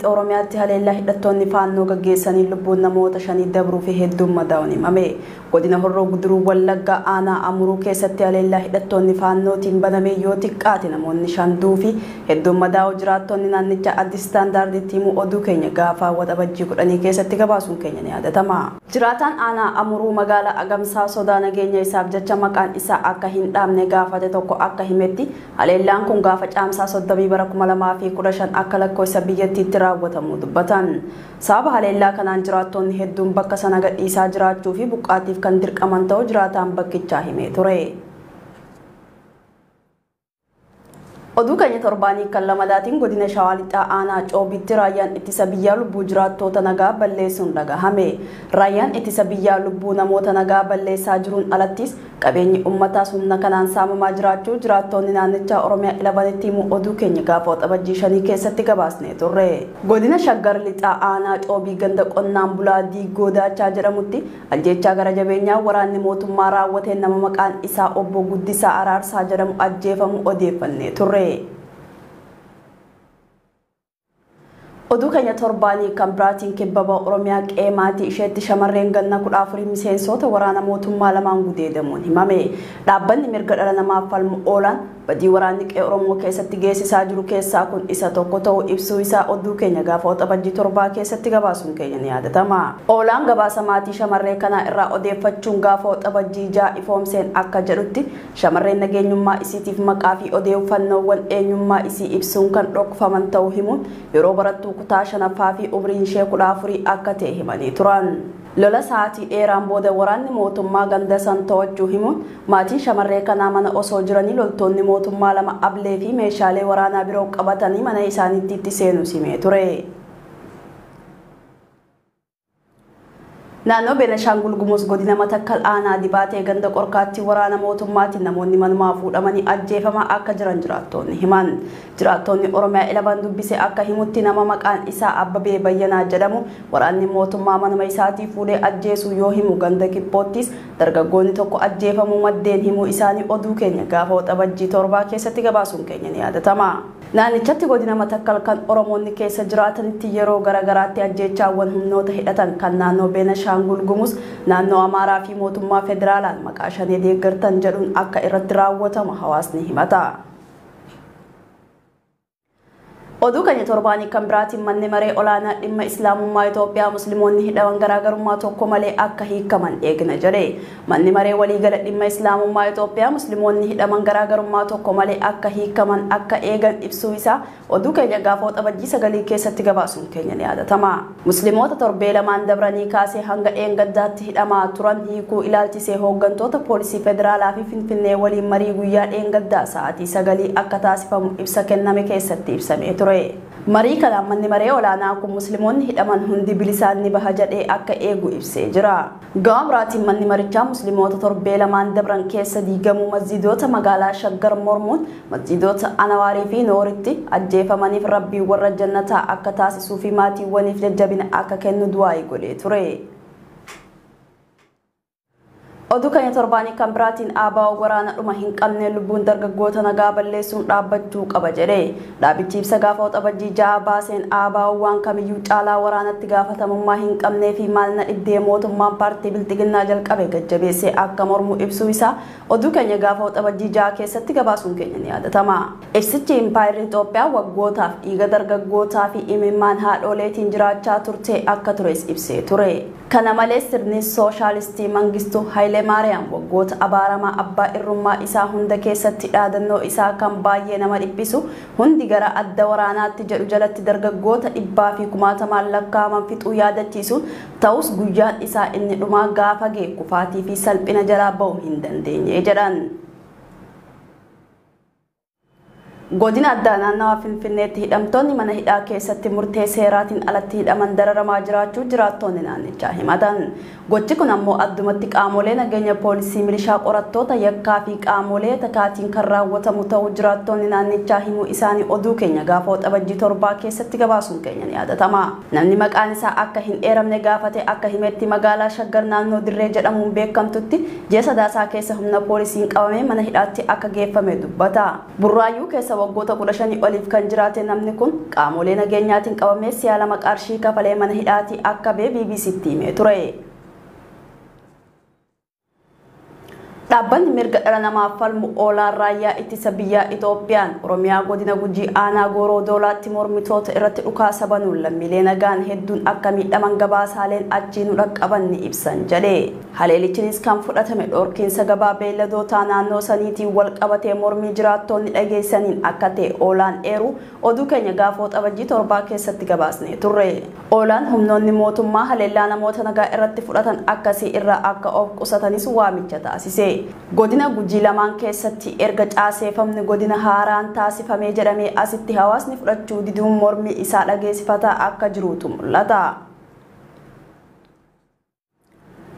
Lixa Oromiyaatti haleellaa hidhattoonni Faannoo gaggeessanii lubbuun namoota 5 dabruu fi hedduun madaa'uun himame. Godina Horroo Guduruu Wallaggaa aanaa Amuruu keessatti haleellaa hidhattoonni Faannootiin baname yoo xiqqaate namoonni 5 du'uu fi hedduun madaa'uu jiraattonni naannichaa Addis Standarditti himuu oduu keenya gaafa Waxabajjii 10 keessatti gabaasuun keenya ni yaadatama. Jiraataan aanaa Amuruu magaalaa Agamsaa sodaa nageenya isaaf jecha maqaan isaa akka hin dhaamne gaafate tokko akka himetti haleellaan kun gaafa caamsaa 30 bara 2015 akka lakkoofsa biyyattiitti raawwatamu dubbatan. Sababa haleellaa kanaan jiraattonni hedduun bakka sana gadhiisaa jiraachuu fi buqqaatiif kan dirqaman ta'uu jiraataan bakkichaa himee ture. Oduu keenya torbaanii kan lamadaatiin godina Shawaa Lixaa aanaa Coobitti raayyaan ittisa biyyaa lubbuu jiraattoota nagaa balleessuun dhagahame. Raayyaan ittisa biyyaa lubbuu namoota nagaa balleessaa jiruun alattis qabeenyi uummataa humna kanaan saamamaa jiraachuu jiraattonni naannichaa Oromiyaa 11tti himuu oduu keenya gaafa Waxabajjii 5 keessatti gabaasnee turre. Godina Shaggar Lixaa aanaa Coobii ganda qonnaan bulaa Diigoo Daachaa jedhamutti ajjeechaa gara jabeenyaa waraanni mootummaa raawwateen nama maqaan isaa obbo Guddisaa Araarsaa jedhamu ajjeefamu odeeffannee turre. Oduu keenya torbaanii kan biraatiin kibba Oromiyaa qeemaatii isheetti shamarreen ganna 14 miseensota waraana mootummaa lamaan gudeedamuun himame. Dhaabbanni mirga dhala namaaf falmu oolan badii waraanni qe'ee Oromoo keessatti geessisaa jiru keessaa kun isa tokko ta'uu ibsuu isaa oduu keenya gaafa Waxabajjii 7 keessatti gabaasuun keenya ni yaadatama. Oolaan gabaasa maatii shamarree kanaa irraa odeeffachuun gaafa Waxabajjii 6 ifoomseen akka jedhutti shamarreen nageenyummaa isiitiif maqaa fi odeeffannoowwan eenyummaa isii ibsuun kan dhokfaman ta'uu himuun yeroo barattuu kutaa 5ffaa fi umriin ishee 14 akka ta'e himanii turan. Lola sa'aatii dheeraan booda waraanni mootummaa ganda san to'achuu himuun maatiin shamarree kanaa mana osoo jiranii loltoonni mootummaa lama ablee fi meeshaalee waraanaa biroo qabatanii mana isaaniitti itti seenuu simee ture. Naannoo Beenishaangul Gumuz godina Matakkal aanaa dibaatee ganda qorkaatti waraana mootummaatiin namoonni manumaa fuudhamanii ajjeefamaa akka jiran jiraattonni himan. Jiraattonni Oromiyaa 11 dubbise akka himutti nama maqaan isaa Abbabee Bayyanaa jedhamu waraanni mootummaa manuma isaatii fuudhee ajjeesuu yoo himu ganda Kibboottis dargaggoonni tokko ajjeefamuu maddeen himuu isaanii oduu keenya gaafa Waxabajjii 7 keessatti gabaasuun keenya ni yaadatama. Naannichatti godina Matakkal kan Oromoonni keessa jiraatanitti yeroo garaagaraatti ajjeechaawwan humnoota hidhatan kan naannoo Beenishaangul Gumuz naannoo Amaaraa fi mootummaa federaalaan maqaa shanee deeggartan jedhuun akka irratti raawwatamu hawaasni himata. Oduu keenya torbaanii kan biraatiin manni maree olaanaa dhimma Islaamummaa Itoophiyaa Musliimoonni hidhaman garaagarummaa tokko malee akka hiikaman eegna jedhe. Manni maree waliigala dhimma Islaamummaa Itoophiyaa Musliimoonni hidhaman garaagarummaa tokko malee akka hiikaman akka eegan ibsuu isaa oduu keenya gaafa Waxabajjii 9 keessatti gabaasuun keenya ni yaadatama. Musliimoota torbee lamaan dabranii kaasee hanga dheengaddaatti hidhamaa turan hiikuu ilaalchisee hooggantoota poolisii federaalaa fi Finfinnee waliin marii guyyaa dheengaddaa sa'aatii 9 akka taasifamu ibsa kenname keessatti ibsamee ture. Marii kanaan manni maree olaanaa kun Musliimoonni hidhaman hundi bilisaan ni baha jedhee akka eegu ibsee jira. Gama biraatiin manni marichaa Musliimoota torbee lamaan dabran keessa diigamuu masjiidota magaalaa Shaggar mormuun masjiidota Anawaarii fi Nooritti ajjeefamaniif rabbii warra jannataa akka taasisuu fi maatiiwwaniif jajjabina akka kennu du'aa godhee ture. Oduu keenya torbaanii kan biraatiin ABO waraana dhuma hin qabne lubbuun dargaggoota nagaa balleessuun dhaabbachuu qaba jedhe. Dhaabichi ibsa gaafa Waxabajjii 6 baaseen ABO waan kamiyyuu caalaa waraanatti gaafatamummaa hin qabnee fi maalna dhibdee mootummaan paartii Bilxiginnaa jalqabe gajjabeessee akka mormu ibsuu isaa oduu keenya gaafa Waxabajjii 6 keessatti gabaasuun keenya ni yaadatama. Ibsichi Impaayirri Itoophiyaa waggootaaf dhiiga dargaggootaa fi imimmaan haadholeetiin jiraachaa turte akka tures ibsee ture. Kana malees sirni sooshaalistii Mangistuu Hayilee Maariyaam waggoota abaaramaa abbaa irrummaa isaa hunda keessatti dhaadannoo isaa kan baay'ee nama dhiphisu hundi gara adda waraanaatti jedhu jalatti dargaggoota dhibbaa fi kumaatamaan lakkaa'aman fixuu yaadachiisuun ta'us guyyaan isaa inni dhumaa gaafa ga'e kufaatii fi salphina jalaa ba'uu hin dandeenye jedhan. Godina addaa naannawaa Finfinneetti hidhamtoonni mana hidhaa keessatti murtee seeraatiin alatti hidhaman dararamaa jiraachuu jiraattonni naannichaa himatan. Gochi kun ammoo addumatti qaamolee nageenya poolisii milishaa qorattoota yakkaa fi qaamolee takaatiin kan raawwatamu ta'uu jiraattonni naannichaa himuu isaanii oduu keenya gaafa Waxabajjii 7 keessatti gabaasuun keenya ni yaadatama. Namni maqaan isaa akka hin eeramne gaafate akka himetti magaalaa Shaggar naannoo Dirree jedhamuun beekamtutti ji'a sadaasaa keessa humna poolisiin qabamee mana hidhaatti akka geeffame dubbata. Burraayyuu keessa keessa waggoota 15 oliif kan jiraate namni kun qaamolee nageenyaatiin qabamee si'a 2 qarshii kafalee mana hidhaatii akka ba'e BBC'tti himee ture. Dhaabbanni mirga dhala namaaf falmu Oolaan Raayyaa Ittisa Biyyaa Itoophiyaan Oromiyaa godina Gujii aanaa Gooroo Doolaatti mormitoota irratti dhukaasa banuun lammiilee nagaan hedduun akka miidhaman gabaasaaleen achii nu dhaqqaban ni ibsan jedhe. Haleelichinis kan fudhatame dhorkiinsa gabaa beeyladootaa naannoo saniitiin wal qabatee mormii jiraattonni dhageessaniin akka ta'e Oolaan eeru oduu keenya gaafa Waxabajjii 7 keessatti gabaasnee turre. Oolaan humnoonni mootummaa haleellaa namoota nagaa irratti fudhatan akkasii irraa akka of qusatanis waamicha taasise. Godina Gujii lamaan keessatti erga caaseeffamni godina haaraan taasifamee jedhamee asitti hawaasni fudhachuu diduun mormii isaa dhageessifataa akka jirutu mul'ata.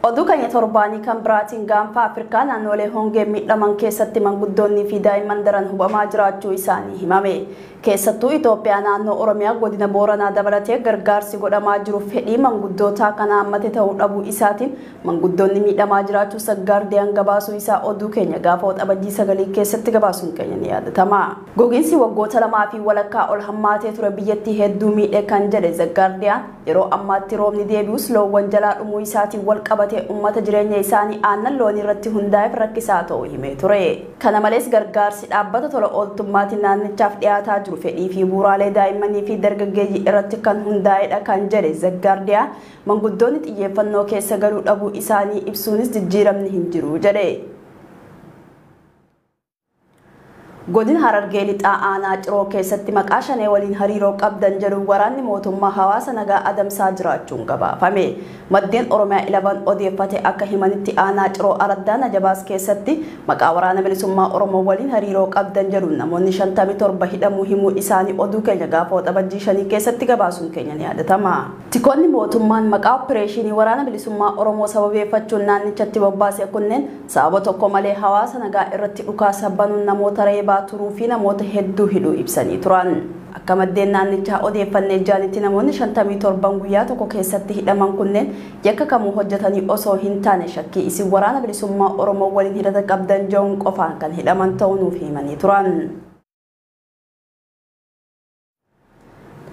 Oduu keenya torbaanii kan biraatiin gaanfa Afrikaa naannolee hongeen miidhaman keessatti manguddoonnii fi daa'imman daran hubamaa jiraachuu isaanii himame. Keessattuu Itoophiyaa naannoo Oromiyaa godina Booranaa dabalatee gargaarsi godhamaa jiru fedhii manguddootaa kana hammate ta'uu dhabuu isaatiin manguddoonni miidhamaa jiraachuu Saggaardiyaan gabaasuu isaa oduu keenya gaafa Waxabajjii 9 keessatti gabaasuun keenya ni yaadatama. Gogiinsi waggoota 2.5 ol hammaatee ture biyyattii hedduu miidhe kan jedhe Saggaardiyaan yeroo ammaatti roobni deebi'us loowwan jalaa dhumuu isaatiin wal qabate uummata jireenya isaanii aannan loonii irratti hundaa'eef rakkisaa ta'uu himee ture. Kana malees gargaarsi dhaabbata tola ooltummaatiin naannichaaf dhiyaataa jiru fedhii fi bu'uuraalee daa'immanii fi dargaggeeyyii irratti kan hundaa'edha kan jedhe Saggaardiyaan manguddoonni xiyyeeffannoo keessa galuu dhabuu isaanii ibsuunis jijjiiramni hin jiru jedhe. Godina Harargee Lixaa aanaa Ciroo keessatti maqaa shanee waliin hariiroo qabdan jedhu waraanni mootummaa hawaasa nagaa adamsaa jiraachuun gabaafame. Maddeen Oromiyaa 11 odeeffate akka himanitti aanaa Ciroo Araddaa Najabaas keessatti maqaa waraana bilisummaa Oromoo waliin hariiroo qabdan jedhu namoonni 57 hidhamuu himuu isaanii oduu keenya gaafa Waxabajjii 5 keessatti gabaasuun keenya ni yaadatama. Tikoonni mootummaan maqaa opereeshinii waraana bilisummaa Oromoo sababeeffachuun naannichatti bobbaase kunneen sababa tokko malee hawaasa nagaa irratti dhukaasa banuun namoota reebaa turuu fi namoota hedduu hidhuu ibsanii turan. Akka maddeen naannichaa odeeffannee jiranitti namoonni 57 guyyaa tokko keessatti hidhaman kunneen yakka kamuu hojjetanii osoo hin taane shakkii isin waraana bilisummaa Oromoo waliin hidhata qabdan jedhuun qofaan kan hidhaman ta'uu nuuf himanii turan.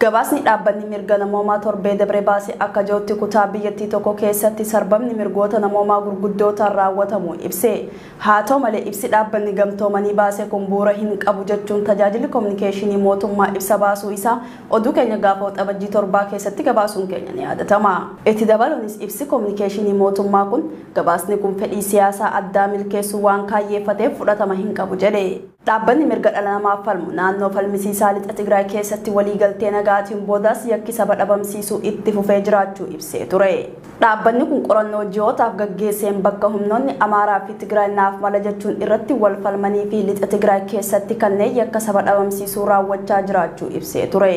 Gabaasni dhaabbanni mirga namoomaa torbee dabre baase akka jirutti kutaa biyyattii tokko keessatti sarbamni mirgoota namoomaa gurguddootaan raawwatamu ibse. Haa ta'u malee ibsi dhaabbanni gamtoomanii baase kun bu'uura hin qabu jechuun tajaajilli kominikeeshinii mootummaa ibsa baasuu isaa oduu keenya gaafa Waxabajjii 7 keessatti gabaasuun keenya ni yaadatama. Itti dabaluunis ibsi kominikeeshinii mootummaa kun gabaasni kun fedhii siyaasaa addaa milkeessuu waan kaayyeeffateef fudhatama hin qabu jedhe. Dhaabbanni mirga dhala namaaf falmu naannoo falmisiisaa lixa Tigraay keessatti waliigaltee nagaatiin boodas yakki saba dhabamsiisuu itti fufee jiraachuu ibsee ture. Dhaabbanni kun qorannoo ji'ootaaf gaggeesseen bakka humnoonni Amaaraa fi Tigraay naaf mala jechuun irratti wal falmanii fi lixa Tigraay keessatti kanneen yakka saba dhabamsiisuu raawwachaa jiraachuu ibsee ture.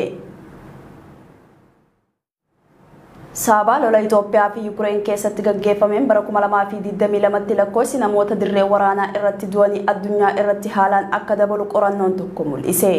Sababa lola Itoophiyaa fi Yukureen keessatti gaggeeffameen bara 2022tti lakkoofsi namoota dirree waraanaa irratti du'anii addunyaa irratti haalaan akka dabalu qorannoon tokko mul'ise.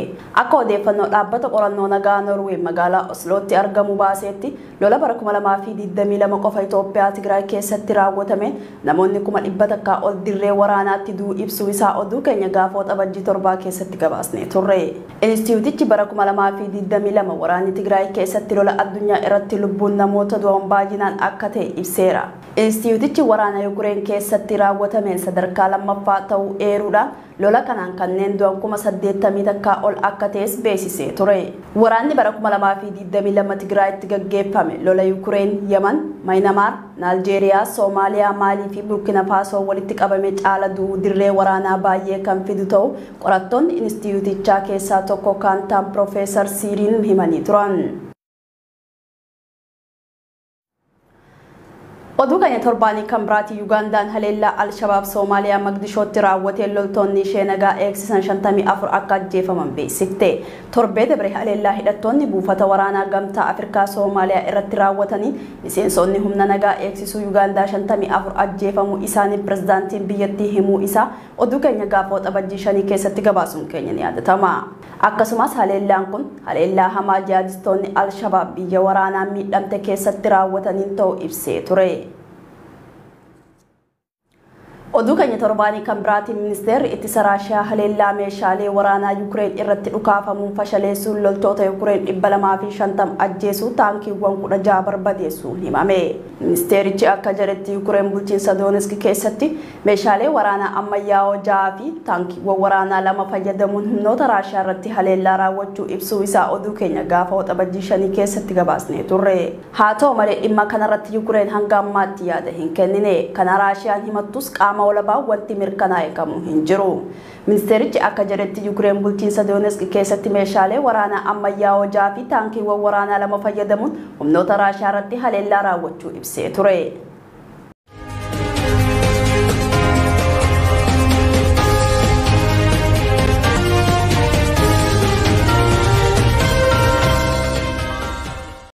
Akka odeeffannoo dhaabbata qorannoo nagaa Norwee magaalaa Oslootti argamu baasetti lola bara 2022 qofa Itoophiyaa Tigraay keessatti raawwatameen namoonni 100,000 ol dirree waraanaatti du'uu ibsuu isaa oduu keenya gaafa Waxabajjii 7 keessatti gabaasnee turre. Inistituutichi bara 2022 waraanni Tigraay keessatti lola addunyaa irratti lubbuun namoota du'an baay'inaan akka ta'e ibseera. Inistituutichi waraana Yukureen keessatti raawwatameen sadarkaa lammaffaa ta'uu eeruudhaan lola kanaan kanneen du'an 81,000 ol akka ta'es beeksisee ture. Waraanni bara 2022 Tigraayitti gaggeeffame lola Yukureen, Yaman, Maayinamaar, Naaljeeriyaa, Soomaaliyaa, Maalii fi Burkina Faasoo walitti qabame caala du'uu dirree waraanaa baay'ee kan fidu ta'u qorattoonni inistituutichaa keessaa tokko kan ta'an Piroofeesar Siiriin himanii turan. Oduu keenya torbaanii kan biraatii Yugandaan haleellaa Alshabaab Soomaaliyaa Maqdishootti raawwatee loltoonni ishee nagaa eegsisan 54 akka ajjeefaman beeksifte. Torbee dabre haleellaa hidhattoonni buufata waraanaa gamtaa Afrikaa Soomaaliyaa irratti raawwatanii miseensonni humna nagaa eegsisuu Yugandaa 54 ajjeefamuu isaanii pirezidaantiin biyyattii himuu isaa oduu keenya gaafa Waxabajjii 5 keessatti gabaasuun keenya ni yaadatama. Akkasumas haleellaan kun haleellaa hamaa jihaadistoonni Alshabaab biyya waraanaa miidhamte keessatti raawwataniin ta'uu ibsee ture. Oduu keenya torbaanii kan biraatiin, ministeerri ittisa Raashiyaa haleellaa meeshaalee waraanaa Yukireen irratti dhukaafamuun fashaleessuun loltoota Yukireen 250 ajjeesuu, taankiiwwan 16 barbadeessuun himame. Ministeerichi akka jedhetti, Yukireen bulchiinsa Doonesk keessatti meeshaalee waraanaa ammayyaa'oo 6 fi taankiiwwan waraanaa 2 fayyadamuun humnoota Raashiyaa irratti haleellaa raawwachuu ibsuu isaa oduu keenya gaafa Waxabajjii 5 keessatti gabaasnee turre. Haa ta'u malee, dhimma kanarratti Yukireen hanga ammaatti yaada hin kennine. Kana Raashiyaan himattus qaama walabaa wanti mirkanaa'e kamuu hin jiru. Ministeerichi akka jedhetti, Yukireen bulchiinsa Doonesk keessatti meeshaalee waraanaa ammayyaa'oo 6 fi taankiiwwan waraanaa 2 fayyadamuun humnoota Raashiyaa irratti haleellaa raawwachuu ibsee ture.